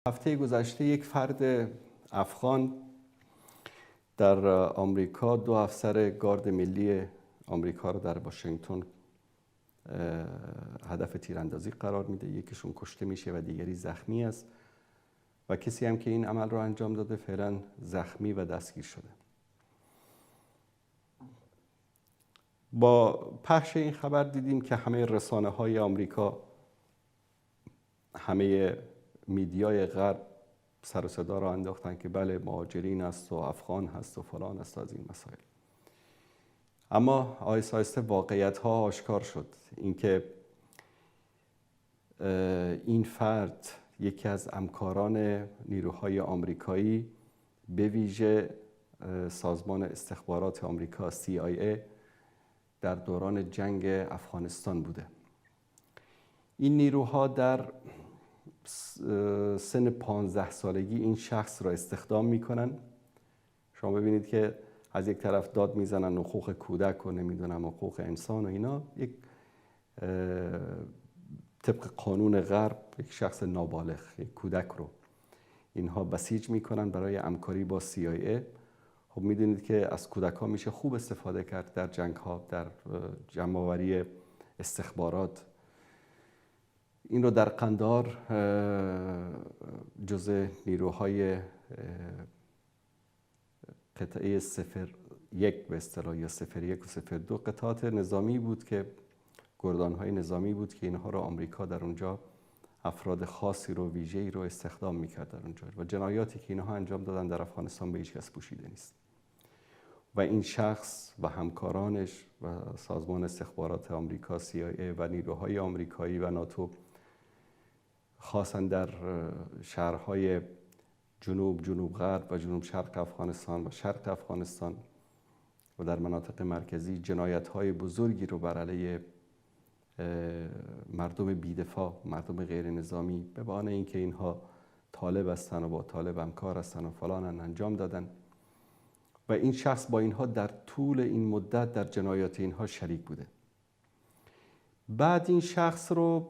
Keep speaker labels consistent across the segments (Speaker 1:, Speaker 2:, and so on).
Speaker 1: هفته گذشته یک فرد افغان در آمریکا دو افسر گارد ملی آمریکا رو در واشنگتن هدف تیراندازی قرار میده. یکیشون کشته میشه و دیگری زخمی است و کسی هم که این عمل رو انجام داده فعلا زخمی و دستگیر شده. با پخش این خبر دیدیم که همه رسانه های آمریکا، همه میدیای غرب سر و صدا را انداختن که بله مهاجرین است و افغان هست و فلان است و از این مسائل. اما آهسته آهسته واقعیت ها آشکار شد. اینکه این فرد یکی از همکاران نیروهای آمریکایی به ویژه سازمان استخبارات آمریکا CIA در دوران جنگ افغانستان بوده. این نیروها در سن 15 سالگی این شخص را استخدام میکنن. شما ببینید که از یک طرف داد میزنن حقوق کودک و نمیدونم حقوق انسان و اینا، یک طبق قانون غرب یک شخص نابالغ، یک کودک رو اینها بسیج میکنن برای همکاری با CIA. خب میدونید که از کودک ها میشه خوب استفاده کرد در جنگ ها، در جمع‌آوری استخبارات. این رو در قندهار جزء نیروهای قطعه 01 به اصطلاح یا 01 و 02 قطعات نظامی بود که گردان‌های نظامی بود که اینها رو آمریکا در اونجا افراد خاصی رو، ویژه‌ای رو استخدام می‌کرد در اونجا و جنایاتی که اینها انجام دادن در افغانستان به هیچ کس پوشیده نیست. و این شخص و همکارانش و سازمان استخبارات آمریکا CIA و نیروهای آمریکایی و ناتو خاصاً در شهرهای جنوب، جنوب غرب و جنوب شرق افغانستان و شرق افغانستان و در مناطق مرکزی جنایت‌های بزرگی رو بر علیه مردم بی‌دفاع، مردم غیر نظامی به بهانه اینکه اینها طالب هستن و با طالب همکار هستن و فلان انجام دادن. و این شخص با اینها در طول این مدت در جنایات اینها شریک بوده. بعد این شخص رو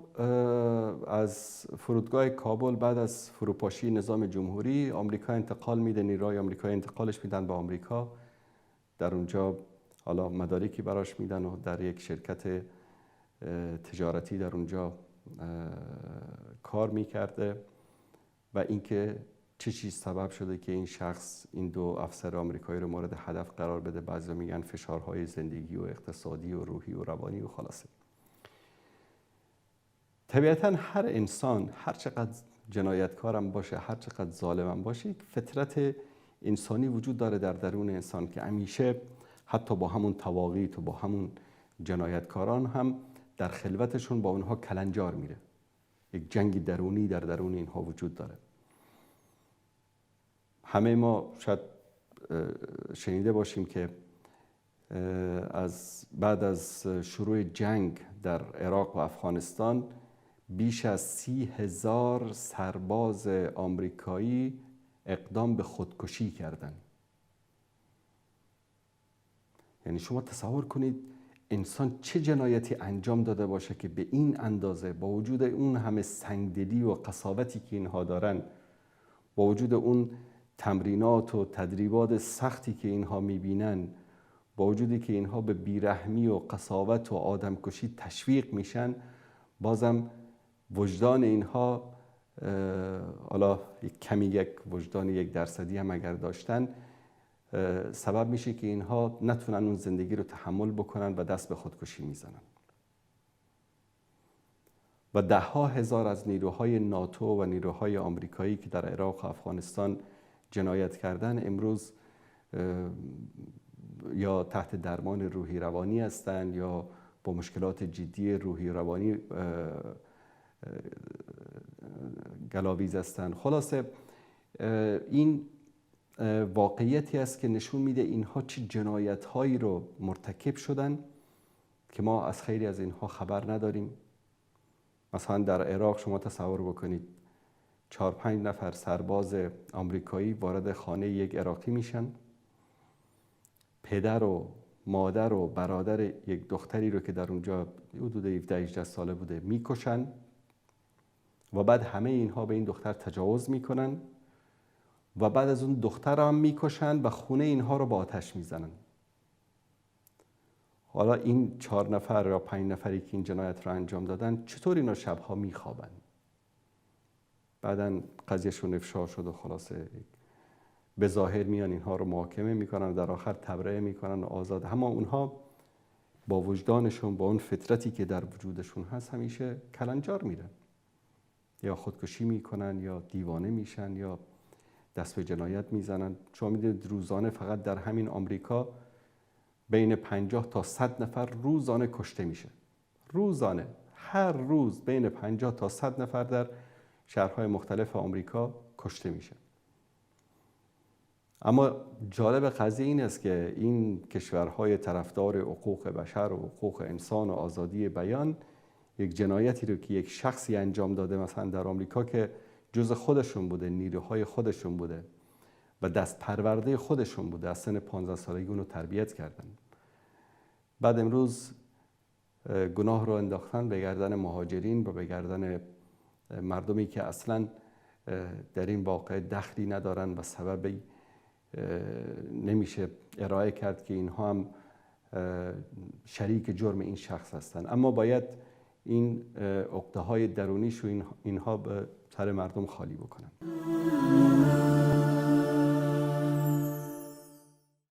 Speaker 1: از فرودگاه کابل بعد از فروپاشی نظام جمهوری آمریکا انتقال میده، نیروهای آمریکا انتقالش میدن به آمریکا. در اونجا حالا مدارکی براش میدن و در یک شرکت تجارتی در اونجا کار میکرده. و اینکه چه چیز سبب شده که این شخص این دو افسر آمریکایی رو مورد هدف قرار بده، بعضیا میگن فشارهای زندگی و اقتصادی و روحی و روانی و خلاصه. طبیعتاً هر انسان هر چقدر جنایتکارم باشه، هر چقدر ظالمم باشه، یک فطرت انسانی وجود داره در درون انسان که همیشه حتی با همون طواغیت و با همون جنایتکاران هم در خلوتشون با اونها کلنجار میره. یک جنگ درونی در درون اینها وجود داره. همه ما شاید شنیده باشیم که از بعد از شروع جنگ در عراق و افغانستان بیش از 30,000 سرباز آمریکایی اقدام به خودکشی کردند. یعنی شما تصور کنید انسان چه جنایتی انجام داده باشه که به این اندازه با وجود اون همه سنگدلی و قساوتی که اینها دارن، با وجود اون تمرینات و تدریبات سختی که اینها میبینن، با وجودی که اینها به بیرحمی و قساوت و آدمکشی تشویق میشن، بازم وجدان اینها، حالا یک کمی یک وجدان 1% هم اگر داشتن، سبب میشه که اینها نتونن اون زندگی رو تحمل بکنن و دست به خودکشی میزنن. و ده ها هزار از نیروهای ناتو و نیروهای آمریکایی که در عراق و افغانستان جنایت کردن امروز یا تحت درمان روحی روانی هستند یا با مشکلات جدی روحی روانی گلاویز هستند. خلاصه این واقعیتی است که نشون میده اینها چه جنایت‌هایی رو مرتکب شدن که ما از خیلی از اینها خبر نداریم. مثلا در عراق شما تصور بکنید 4-5 نفر سرباز آمریکایی وارد خانه یک عراقی میشن، پدر و مادر و برادر یک دختری رو که در اونجا حدود 17-18 ساله بوده میکشن. و بعد همه اینها به این دختر تجاوز میکنن و بعد از اون دختر هم میکشن و خونه اینها رو با آتش میزنن. حالا این 4 نفر یا 5 نفری که این جنایت رو انجام دادن چطور اینا شبها میخوابن؟ بعدن قضیهشون افشا شد و خلاصه به ظاهر میان اینها رو محاکمه میکنن و در آخر تبرئه میکنن و آزاد. اما اونها با وجدانشون، با اون فطرتی که در وجودشون هست، همیشه کلنجار میرن، یا خودکشی میکنن یا دیوانه میشن یا دست به جنایت میزنن. شما میدونید روزانه فقط در همین آمریکا بین 50 تا 100 نفر روزانه کشته میشه. روزانه، هر روز بین 50 تا 100 نفر در شهرهای مختلف آمریکا کشته میشه. اما جالب قضیه این است که این کشورهای طرفدار حقوق بشر و حقوق انسان و آزادی بیان یک جنایتی رو که یک شخصی انجام داده، مثلا در آمریکا که جز خودشون بوده، نیروهای خودشون بوده و دست پرورده خودشون بوده، از سن 15 سالگی اونو تربیت کردن، بعد امروز گناه رو انداختن به گردن مهاجرین و به گردن مردمی که اصلا در این واقعه دخلی ندارن و سببی نمیشه ارائه کرد که اینها هم شریک جرم این شخص هستن. اما باید این عقده های درونیش و اینها به سر مردم خالی بکنن.